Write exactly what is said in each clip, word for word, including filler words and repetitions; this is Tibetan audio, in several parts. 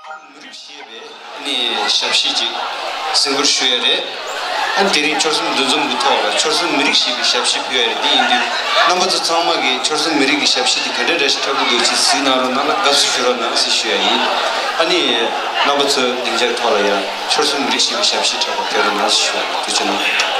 མི་རིགས་ཞེས་པའི་ནི་ཞབས་ཕྱི་ཅིག་གཟིགས་སྐོར་ཞུ་ཡ་རེད། ཨ་ནི་དེ་རིང་ཆོལ་གསུམ་འདུ་འཛོམས་ཀྱི་ཐོག་ལ་ཆོལ་གསུམ་མི་རིགས་ཞེས་པའི་ཞབས་ཕྱི་ཕུལ་ཡ་རེད། དེ་ཡིན་དུས་རྣམ་པ་ཚོ་ཚང་མ་གིས་ཆོལ་གསུམ་མི་རིགས་ཀྱི་ཞབས་ཕྱི་དེ་ག་འདྲ་འདྲ་ཞིག་འཁྲབ་ཀྱི་འདུག་ཅེས་གཟིགས་གནང་རོགས་གནང་ལ་དགའ་བསུ་ཞུ་རོགས་གནང་ཟེར་ཞུ་ཡ་ཡིན། ཨ་ནི་རྣམ་པ་ཚོས་སྡིངས་ཆའི་ཐོག་ལ་ཡ་ཆོལ་གསུམ་མི་རིགས་ཞེས་པའི་ཞབས་ཕྱི་འཁྲབ་པ་ཕེབས་རོགས་གནང་ཟེར་ཞུ་ཡ་ཡིན། ཐུགས་རྗེ་གནང་།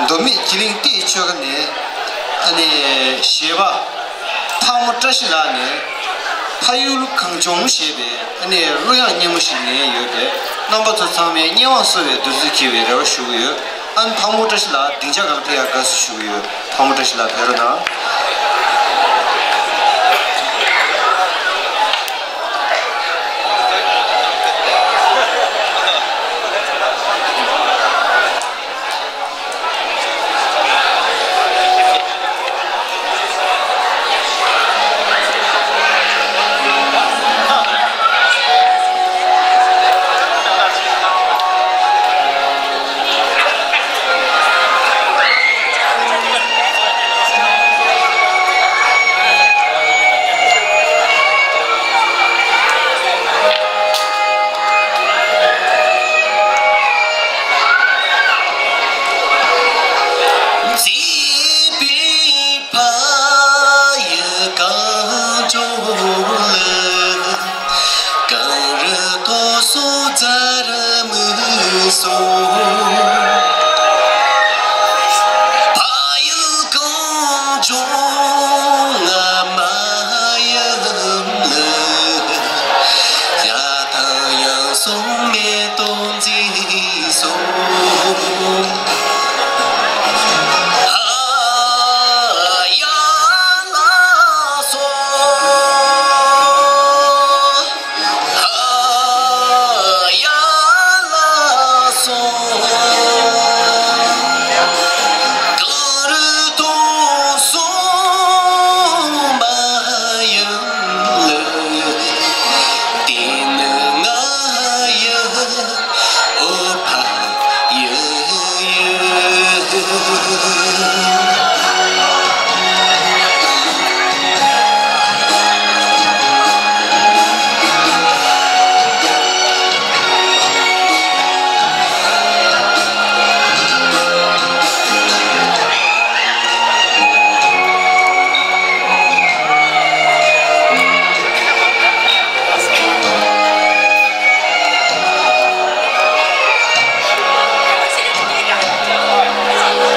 མདོ་སྨད་གྱི་གླིང་བལྟས་ཆོས་སྒར་ནས་ཨ་ནི་གཞས་པ་ཕག་མོ་བཀྲ་ཤིས་ལགས་ནས་ཕ་ཡུལ་གངས་ལྗོངས་ཞེས་པའི་ཨ་ནི་གླུ་དབྱངས་སྙན་མོ་ཞིག་ལེན་ཡོད་པས། རྣམ་པ་ཚོ་ཚང་མས་སྙན་དབང་གསོ་བའི་འདུ་འཛི་སྐྱེ་བའི་རེ་བ་ཞུ་གི་ཡོད། ཨ་ནི་ཕག་མོ་བཀྲ་ཤིས་ལགས་སྡིངས་ཆ་སྒང་ལ་ཕེབས་ཡག་དགའ་བསུ་ཞུ་གི་ཡོད། ཕག་མོ་བཀྲ་ཤིས་ལགས་ཕེབས་རོགས་གནང་། མཛེས་པའི་ཕ་ཡུལ་གངས་ལྗོངས་ལ། གངས་རི་མཐོ་སོང་རྫ་རི་སྨུག་སོང་། ཕ་ཡུལ་གངས་ལྗོངས་ང་མ་ཡུམ་ལ། ཡ་ཐང་ཡང་སོང་མེ་ཏོག་མཛེས་སོང་། ཨ་ཡ་ལ་སོ། ཨ་ཡ་ལ་སོ། གངས་རི་མཐོ་སོང་མ་ཡུམ་ལ། དེ་ནི་ང་ཡི་ཨོ་ཕ་ཡུལ།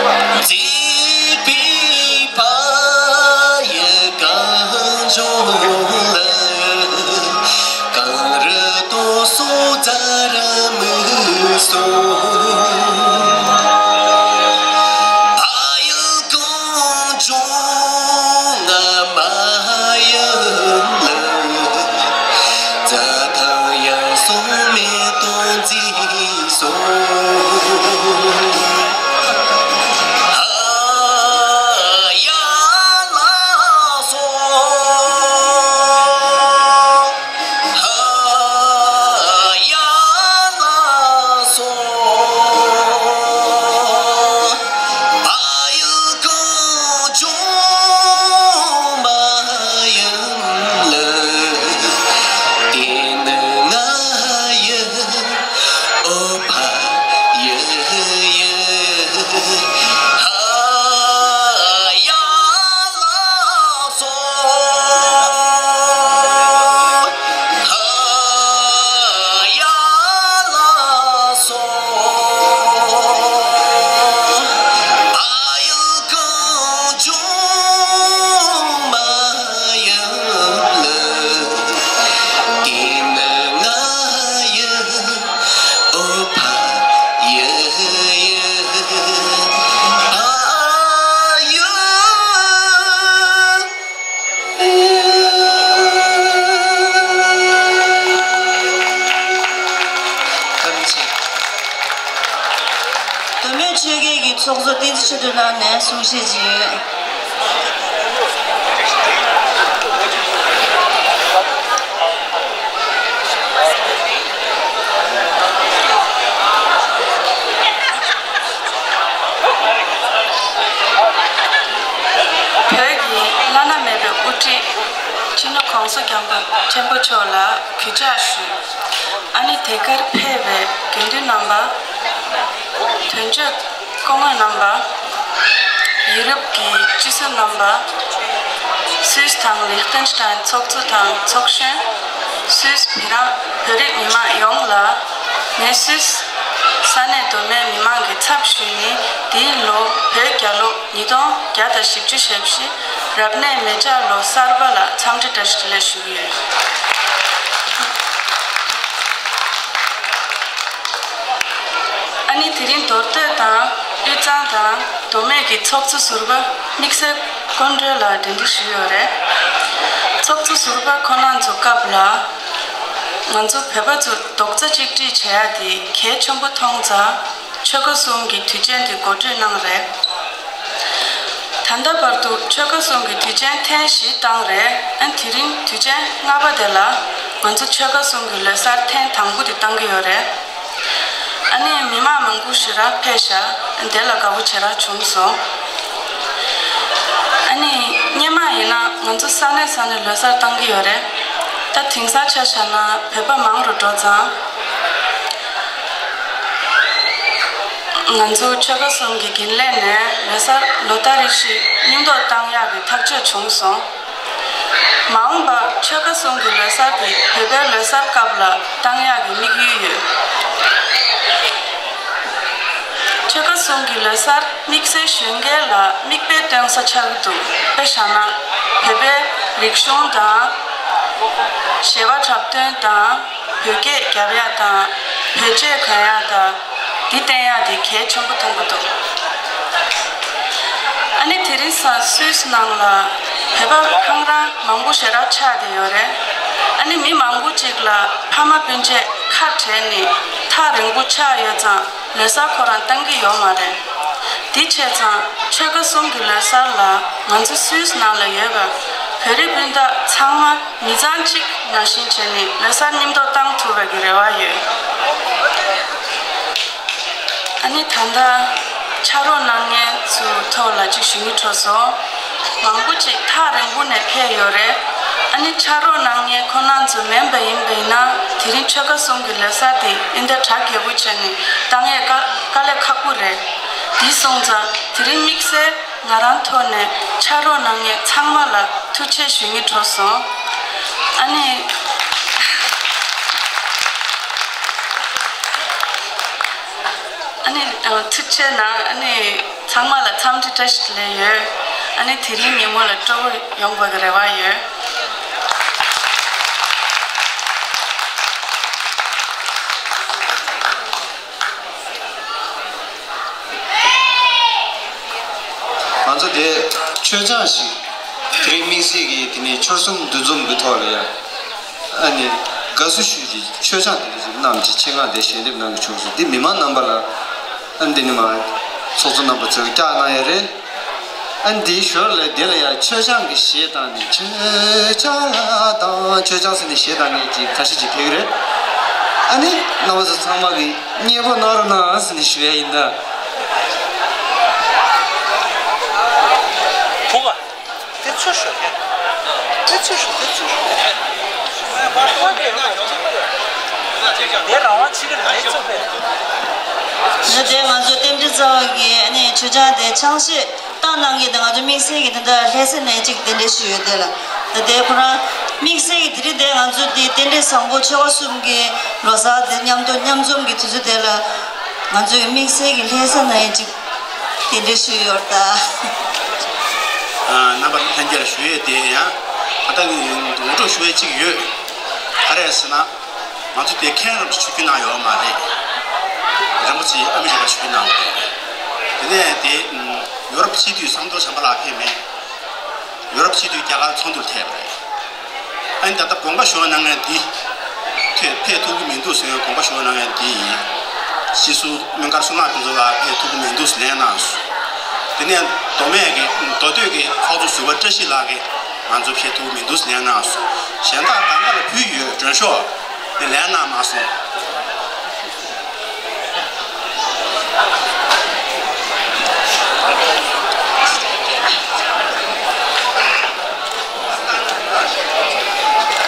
མཛེས་པའི་ཕ་ཡུལ་གངས་ལྗོངས་ལ། གངས་རི་མཐོ་སོང་རྫ་རི་སྨུག་སོང་། ཕ་ཡུལ་གངས་ལྗོངས་ང་མ་ཡུམ་ལ། རྫ་ཐང་ཡང་སོང་མེ་ཏོག་མཛེས་སོང་། ཨ་ཡ་ལ་སོ། ཨ་ཡ་ལ་སོ། ཕ་ཡུལ་གངས་ལྗོངས་མ་ཡུམ་ལ། དེ་ནི་ང་ཡི་ཨོ་ཕ་ཡུལ། ཨ་ཡ་ལ་སོ། ཨ་ཡ་ལ་སོ། ཕ་ཡུལ་གངས་ལྗོངས་མ་ཡུམ་ལ། དེ་ནི་ང་ཡི་ཨོ་ཕ་ཡུལ། ཕ་ཡུལ། བཀའ་དྲིན་ཆེ། མདོ་སྨད་ཆོས་སྐད་ཀྱི་ཚོགས་གཙོ་བསྟན་འཛིན་ཆོས་སྒྲོན་ལགས་ནས་གསུང་བཤད་ཅིག་ཡོད། བོད་ཀྱི་བླ་ན་མེད་པའི་དབུ་ཁྲིད་སྤྱི་ནོར་༸གོང་ས་༸སྐྱབས་མགོན་ཆེན་པོ་མཆོག་ལ་གུས་ཕྱག་ཞུ། ཨ་ནི་དེ་གར་ཕེབས་པའི་དགེ་འདུན་རྣམ་པ། དོན་གཅོད་སྐུ་ངོ་རྣམ་པ། ཡུ་རོབ་ཀྱི་སྤྱི་ཟུར་རྣམ་པ། སུད་སི་དང་ལིག་ཏེན་སི་ཏན་ཚོགས་གཙོ་དང་ཚོགས་གཞོན། སུད་སི་བོད་རང་བོད་རིགས་མི་མང་ཡོངས་ལ། ངས་སུད་སི་ས་གནས་མདོ་སྨད་མི་མང་གི་ཚབ་ཞུས་ནས་ འདིའི་ལོ་བོད་རྒྱལ་ལོ་ཉིས་སྟོང་བརྒྱ་དང་བཞི་བཅུ་ཞེ་བཞི་རབ་གནས་མེ་བྱ་ལོ་གསར་པ་ལ་འཚམས་འདྲི་བཀྲ་ཤིས་བདེ་ལེགས་ཞུ་གི་ཡོད། ཨ་ནི་དེ་རིང་མདོར་བསྡུས་དང་དབུས་གཙང་དང་མདོ་སྨད་ཀྱི་ཚོགས་གཙོ་ཟུར་པ་དམིགས་བསལ་སྐུ་མགྲོན་ལ་འབྲེལ་འདྲིས་ཞུས་ཡོད་རེད། ཚོགས་གཙོ་ཟུར་པ་ཁོ་རང་ཚོ་སྐབས་ལ་ང་ཚོ་བོད་པ་ཚོ་རྡོག་རྩ་གཅིག་སྒྲིལ་བྱེད་ཡ་དེ་གལ་ཆེན་པོ་མཐོང་ཙང་། ཆོལ་ཁ་གསུམ་གྱི་དུས་ཆེན་དེ་གོ་སྒྲིག་གནང་རེད། ད་ལྟ་བར་དུ་ཆོལ་ཁ་གསུམ་གྱི་དུས་ཆེན་ཐེངས་བཞི་བཏང་རེད། ཨ་དེ་རིང་དུས་ཆེན་ལྔ་པ་དེ་ལ་ང་ཚོ་ཆོལ་ཁ་གསུམ་གྱི་ལོ་གསར་ཐེངས་དང་པོ་དེ་བཏང་གི་ཡོད་རེད། ཨ་ནི་མི་མང་མང་པོ་ཞེ་དྲག་ཕེབས་ཤག་དེ་ལ་དགའ་པོ་ཞེ་དྲག་བྱུང་སོང་། ཨ་ནི་སྔོན་མ་ཡིན་ན་ང་ཚོ་ས་གནས་ས་གནས་ལོ་གསར་བཏང་གི་ཡོད་རེད། ད་དེང་སང་ཆ་བཞག་ན་བོད་པ་མང་རུ་འགྲོ་ཙང་། ང་ཚོ་ཆོལ་ཁ་གསུམ་གྱི་འགན་ལེན་ནས་ལོ་གསར་ལོ་ལྟར་རེ་བཞིན་མཉམ་དུ་བཏང་ཡག་གི་ཐག་གཅོད་བྱུང་སོང་། མ་འོངས་པར་ཆོལ་ཁ་གསུམ་གྱི་ལོ་གསར་དེ་བོད་པའི་ལོ་གསར་སྐབས་ལ་བཏང་ཡག་གི་དམིགས་ཡུལ་ཡོད། ཆོལ་ཁ་གསུམ་གྱི་ལོ་གསར་དམིགས་བསལ་གཞོན་སྐྱེས་ལ་མིག་དཔེ་སྟོན་ས་ཆགས་ཀྱི་འདུག་དཔེ་བཞག་ན། བོད་པའི་རིག་གཞུང་དང་། བྱེས་པ་འཁྲབ་སྟོན་དང་། བོད་སྐད་རྒྱབ་ཡག་དང་། བོད་ཆས་གོན་ཡག་དང་། འདི་བསྟན་ཡག་དེ་གལ་ཆེན་པོ་མཐོང་གི་འདུག་ཨ་ནི་དེ་རིང་སང་སུད་སི་ནང་ལ་བོད་པ་ཁང་ར་མང་པོ་ཞེ་དྲག་ཆགས་བསྡད་ཡོད་རེད། ཨ་ནི་མི་མང་པོ་ཅིག་ལ་ཕ་མ་སྤུན་མཆེད་ཁ་བྲལ་ནས་ཐག་རིང་པོ་ཆགས་ཡོད་ཙང་། ལོ་གསར་ཁོ་རང་བཏང་གི་ཡོད་མ་རེད། དེ་བྱས་ཙང་ཆོལ་ཁ་གསུམ་གྱི་ལོ་གསར་ལ་ང་ཚོ་སུད་སི་ནང་ལ་ཡོད་པའི་བོད་རིགས་སྤུན་ཟླ་ཚང་མ་མི་ཚང་གཅིག་ནང་བཞིན་བྱས་ནས་ལོ་གསར་མཉམ་དུ་བཏང་ཐུབ་པའི་གི་རེ་བ་ཡོད། ཨ་ནི་ད་ལྟ་ཕྱག་རོགས་གནང་མཁན་ཚོའི་ཐོག་ལ་ཅིག་ཞུ་སྙིང་བྲོ་སོང་། མང་པོ་ཅིག་ཐག་རིང་པོ་ནས་ཕེབས་ཡོད་རེད། ཨ་ནི་ཕྱག་རོགས་གནང་མཁན་ཁོང་རྣམ་ཚོ་མིན་པ་ཡིན་པ་ཡིན་ན་དེ་རིང་ཆོལ་ཁ་གསུམ་གྱི་ལོ་གསར་དེ་ཨིན་ད་གྲ་རྒྱས་པོ་བྱས་ནས་བཏང་ཡས་དཀའ་དཀའ་ལས་ཁག་པོ་རེད། དེ་སོང་ཙང་དེ་རིང་དམིགས་བསལ་ང་རང་ཐོག་ནས་ཕྱག་རོགས་གནང་མཁན་ཚང་མ་ལ་ཐུགས་རྗེ་ཆེ་ཞུ་སྙིང་བྲོ་སོང་། ཨ་ནི། ཨ་ནི་ཨ་ཐུགས་རྗེ་གནང་། ཨ་ནི་ཚང་མ་ལ་འཚམས་འདྲི་བཀྲ་ཤིས་བདེ་ལེགས་ཡོད། ཨ་ནི་དེ་རིང་ཉིན་མོ་ལ་སྤྲོ་པོ་ཡོང་བ་གི་རེ་བ་ཡོད། ང་ཚོ་དེ་མཆོད་ཆང་ཞིག་དེ་རིང་དམིགས་བསལ་གྱི་དེ་ནས་ཆོལ་གསུམ་འདུ་འཛོམས་ཀྱི་ཐོག་ལ་ཡ། ཨ་ནི་དགའ་བསུ་ཞུས་ཀྱི་མཆོད་ཆང་དེ་འདྲ་ཞིག་བསྣམས་ཀྱི་ཆེད་མངགས་དེ་ཞལ་འདེབས་གནང་གི་བྱུང་སོང་། འདི་མི་མང་རྣམ་པ་ལ་ཨ་འདི་ནི་མ་ཚོགས་གཙོ་རྣམ་པ་ཚོས་བཀྱག་གནང་ཡོད་རེད། ཨ་འདིའི་ཞོར་ལ་འདི་ལ་ཡང་མཆོད་ཆང་གི་གཞས་བཏང་ནས་མཆོད་ཆང་ལ་བཏང་མཆོད་ཆང་ཟེར་ནས་གཞས་བཏང་མཁན་ཅིག་ཁ་ཤས་ཅིག་ཕེབས་ཀྱི་རེད། ཨ་ནི་རྣམ་པ་ཚོ་ཚང་མ་གིས་མཉེས་པོ་གནང་རོགས་གནང་ཟེར་ནས་ཞུ་ཡ་ཡིན་ད། ཕུག་ག་དེ་ཚུར་ཤོག་ཡ། དེ་ཚུར་ཤོག་དེ་ཚུར་ཤོག་དེ་རང་དབང་ཆིག་གི་ལས་ཚོགས་པས། ད་དེ་ང་ཚོ་རྟེན་འབྲེལ་རྩ་བ་གི་ཨ་ནི་མཆོད་ཆང་དེ་ཆང་གཞས་བཏང་གནང་མཁན་དེ་ང་ཚོ་དམིགས་བསལ་གྱི་དེ་འདྲ་ལྷ་ས་ནས་ཅིག་གདན་འདྲེན་ཞུས་ཡོད་དེ་ལ། ད་དེ་ཁོ་རང་དམིགས་བསལ་གྱི་དེ་རིང་དེ་ང་ཚོ་དེ་རྟེན་འབྲེལ་བཟང་པོ་ཆོལ་ཁ་གསུམ་གྱི་ལོ་གསར་དེ་མཉམ་དུ་མཉམ་འཛོམས་ཀྱི་དུས་ཚོད་དེ་ལ་ང་ཚོས་དམིགས་བསལ་གྱི་ལྷ་ས་ནས་ཅིག་གདན་འདྲེན་ཞུས་ཡོད་ད། ཨ་རྣམ་པ་ལྷན་རྒྱས་ལ་ཞུ་ཡས་དེ་ཡང་ད་ལྟ་གི་ངོ་སྤྲོད་ཞུ་ཡས་ཅིག་ཡོད། ག་རེ་ཟེར་ན། ང་ཚོ་དེ་མཁན་རིན་པོ་ཆེ་ཆིབས་བསྒྱུར་གནང་ཡོད་མ་རེད། རིན་པོ་ཆེ་ཨ་མི་རི་ཀ་ཆིབས་བསྒྱུར་གནང་ཡོད་རེད། དེ་ནས་དེ་ཡོ་རོབ་སྤྱི་འཐུས་ཟམ་གདོང་བྱམས་པ་ལགས་ཕེབས་མེད། ཡོ་རོབ་སྤྱི་འཐུས་རྒྱ་གར་ཚོགས་འདུར་ཕེབས་པ་རེད། ཨ་ནི་ད་ལྟ་དགོངས་པ་ཞུ་བ་གནང་མཁན་འདི་ཐོས་ཕེབས་ཐུབ་ཀྱི་མི་འདུག་ཟེར་དགོངས་པ་ཞུ་བ་གནང་མཁན་འདི་ཡིན། སྤྱི་ཟུར་སྨན་དཀར་བསོད་ནམས་ཕུན་ཚོགས་ལགས་ཕེབས་ཐུབ་ཀྱི་མི་འདུག་ལན་གནང་སོང་། དེ་ནས་མདོ་སྨད་ཀྱི་མདོ་སྟོད་ཀྱི་ཚོགས་གཙོ་ཟུར་པ་བཀྲ་ཤིས་ལགས་ཀྱིས་ང་ཚོ་ཕེབས་ཐུབ་མི་འདུག་ལན་གནང་སོང་། གཞན་དག་གང་ག་ལ་ཕུལ་ཡོད་མགྲོན་ཤོག་དེ་ལན་གནང་མ་སོང་།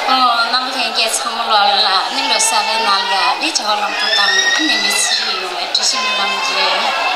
ཨོ། རྣམ་པ་ལྷན་རྒྱས་ཚང་མ་ལོ་ལ་ནི་ལོ་གསར་པའི་ནང་ལ་ནི་བྱ་བ་ལམ་འགྲོ་དང་ནི་མི་ཚེ་རིང་ཡོང་བའི་བཀྲ་ཤིས་སྨོན་ལམ་ཡོད།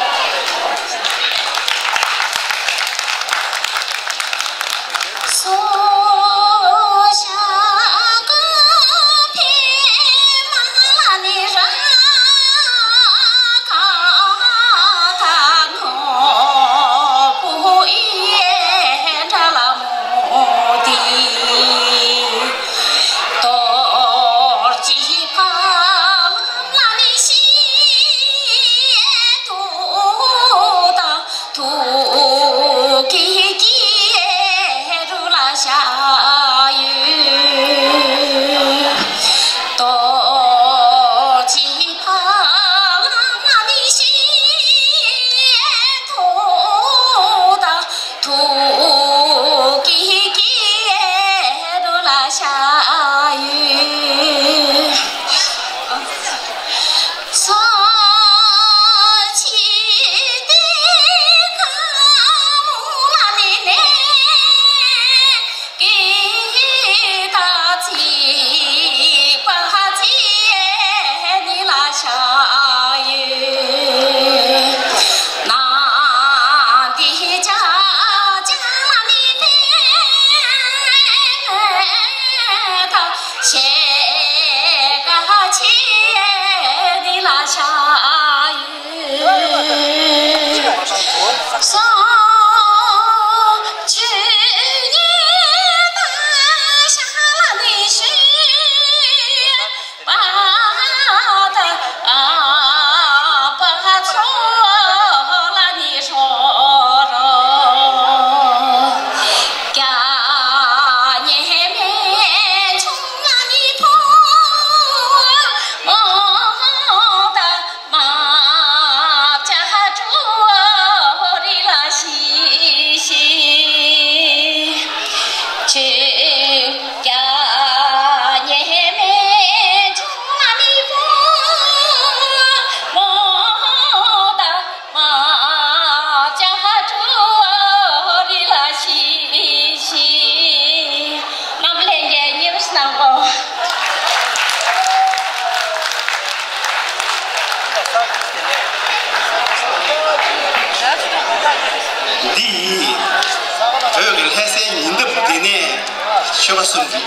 ལྷ་སའི་ཉེ་འདབས་དེ་ནས་ཆོལ་ཁ་གསུམ་གྱི་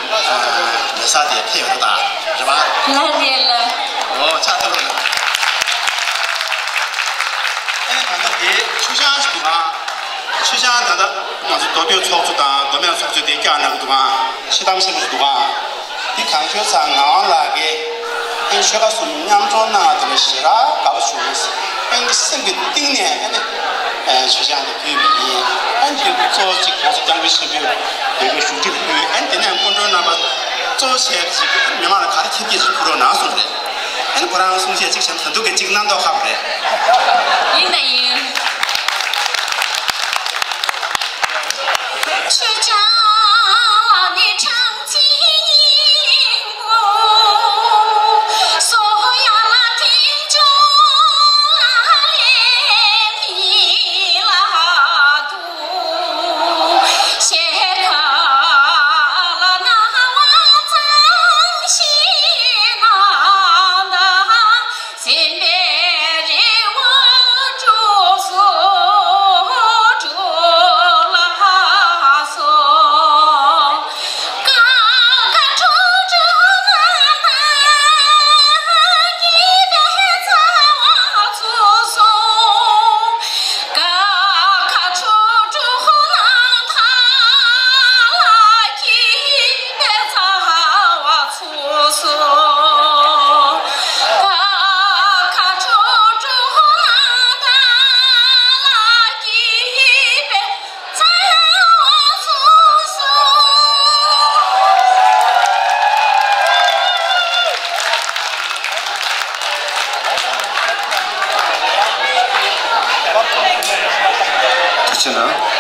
ལས་ས་དེ་ཕེབས་ཡོད་པ་དང་རེད་པ། ལགས་རེད་ལགས། ཨོ་ཕྱག་ཐལ་ལོ། ཨེ་ད་ལྟ་དེ་མཆོད་ཆང་ཞིག་འདུག་ག། མཆོད་ཆང་ད་ལྟ་ང་ཚོ་མདོ་སྟོད་ཚོགས་གཙོ་དང་མདོ་སྨད་ཚོགས་གཙོས་དེ་བཀྱག་གནང་གི་འདུག་ག། ཤི་ཏམ་ཤི་མོ་ཞིག་འདུག་ག། འདི་གང་ཤོད་ཚང་ངག་དབང་ལགས་ཀྱིས་ཨེ་ཆོལ་ཁ་གསུམ་མཉམ་སྐྱོང་གནང་བ་དེ་ལ་ཞེ་དྲག་དགའ་པོ་བྱུང་། ཨེ་འདི་སེམས་ཀྱི་གཏིང་ནས་ཨེ་ནི་ཨེ་མཆོད་ཆང་དེ་ཕུལ་བ་ཡིན། ཨེ་འདི་གཙོ་བོ་གཅིག་༸གོང་ས་༸སྐྱབས་མགོན་ཆེན་པོས་བོད་ཀྱི་བཞུགས་ཁྲིར་ཕུལ། ཨེ་དེ་ནས་སྐུ་མགྲོན་རྣམ་པ་གཙོ་བོ་བྱས་པ་ཅིག་མི་མང་ལ་ག་རེ་ཁྱབ་ཁྱབ་ཅིག་ཕུལ་རོགས་གནང་གསུངས་རེད། ཨེ་ནི་ཁོ་རང་གསུང་བཤད་ཅིག་བྱས་ན་ད་དུང་གི་ཅིག་རྣམ་རྟོག་ཁ་པོ་རེད། ཡིན་ད་ཡིན། ཐུགས་རྗེ་གནང་།